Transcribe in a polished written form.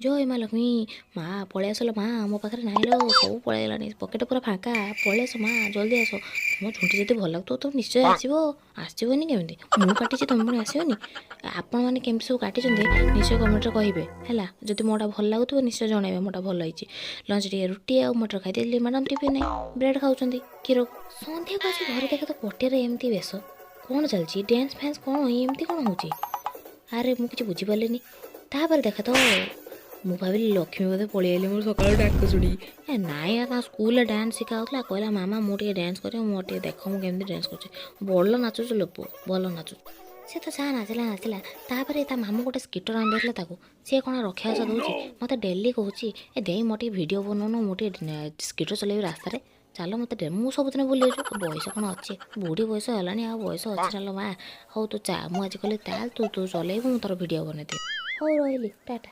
ଜୟ ମା ଲକ୍ଷ୍ମୀ। ମା ପଳେଇ ଆସିଲ ମା, ମୋ ପାଖରେ ନାହିଁ ଲୋ, ସବୁ ପଳେଇଗଲାଣି, ପକେଟ ପୁରା ଫାଙ୍କା। ପଳେଇ ଆସ ମା, ଜଲ୍ଦି ଆସ। ମୋ ଝୁଣ୍ଟି ଯଦି ଭଲ ଲାଗୁଥିବ ତ ନିଶ୍ଚୟ ଆସିବ, ଆସିବନି କେମିତି? ମୁଁ କାଟିଛି, ତମେ ପୁଣି ଆସିବନି? ଆପଣମାନେ କେମିତି ସବୁ କାଟିଛନ୍ତି ନିଶ୍ଚୟ କମେଣ୍ଟରେ କହିବେ ହେଲା। ଯଦି ମୋଟା ଭଲ ଲାଗୁଥିବ ନିଶ୍ଚୟ ଜଣାଇବେ ମୋଟା ଭଲ ହେଇଛି। ଲଞ୍ଚ ଟିକେ ରୁଟି ଆଉ ମଟର ଖାଇଦେଲି। ମ୍ୟାଡ଼ାମ୍ ଟିଫିନ୍ ନାହିଁ, ବ୍ରେଡ଼୍ ଖାଉଛନ୍ତି କ୍ଷୀର। ସନ୍ଧ୍ୟାକୁ ଆସି ଘରେ ଦେଖେ ତ ପଟିଆରେ ଏମିତି ବେଶ କ'ଣ ଚାଲିଛି, ଡ୍ୟାନ୍ସ ଫ୍ୟାନ୍ସ କ'ଣ ଏମିତି କ'ଣ ହେଉଛି? ଆରେ ମୁଁ କିଛି ବୁଝିପାରିଲିନି। ତାପରେ ଦେଖେ ତ ମୁଁ ଭାବିଲି ଲକ୍ଷ୍ମୀ ବୋଧେ ପଳେଇ ଆଇଲେ ମୋର ସକାଳୁ ଡାକ ଶୁଣିକି। ଏ ନାଇଁ, ତା ସ୍କୁଲରେ ଡ୍ୟାନ୍ସ ଶିଖା ହେଉଥିଲା। କହିଲା, ମାମା ମୁଁ ଟିକେ ଡ୍ୟାନ୍ସ କରିବି, ମୋର ଟିକେ ଦେଖ ମୁଁ କେମିତି ଡ୍ୟାନ୍ସ କରୁଛି। ଭଲ ନାଚୁଛୁ ଲୋ ପୁଅ, ଭଲ ନାଚୁଛୁ। ସେ ତ ଯାହା ନାଚିଲା ନାଚିଲା, ତାପରେ ତା ମାମୁଁ ଗୋଟେ ସ୍କିଟର ଆଣିଦେଇଥିଲା ତାକୁ। ସିଏ କ'ଣ ରକ୍ଷାବାସ ଦେଉଛି ମୋତେ, ଡେଲି କହୁଛି, ଏ ଦେଇ ମୋ ଟିକେ ଭିଡ଼ିଓ ବନଉନୁ, ମୁଁ ଟିକେ ସ୍କିଟର ଚଲେଇବି ରାସ୍ତାରେ, ଚାଲ ମୋତେ। ମୁଁ ସବୁଦିନ ଭୁଲି ଯାଉଛି। ବୟସ କ'ଣ ଅଛି? ବୁଢ଼ୀ ବୟସ ହେଲାଣି, ଆଉ ବୟସ ଅଛି ନା ଲୋ ମା? ହଉ ତୁ ଚା, ମୁଁ ଆଜି କହିଲି ଚାଲ, ତୁ ତୁ ଚଲେଇବୁ, ମୁଁ ତୋର ଭିଡ଼ିଓ ବନେଇଦେବି। ହଉ ରହିଲି, ଟାଟା।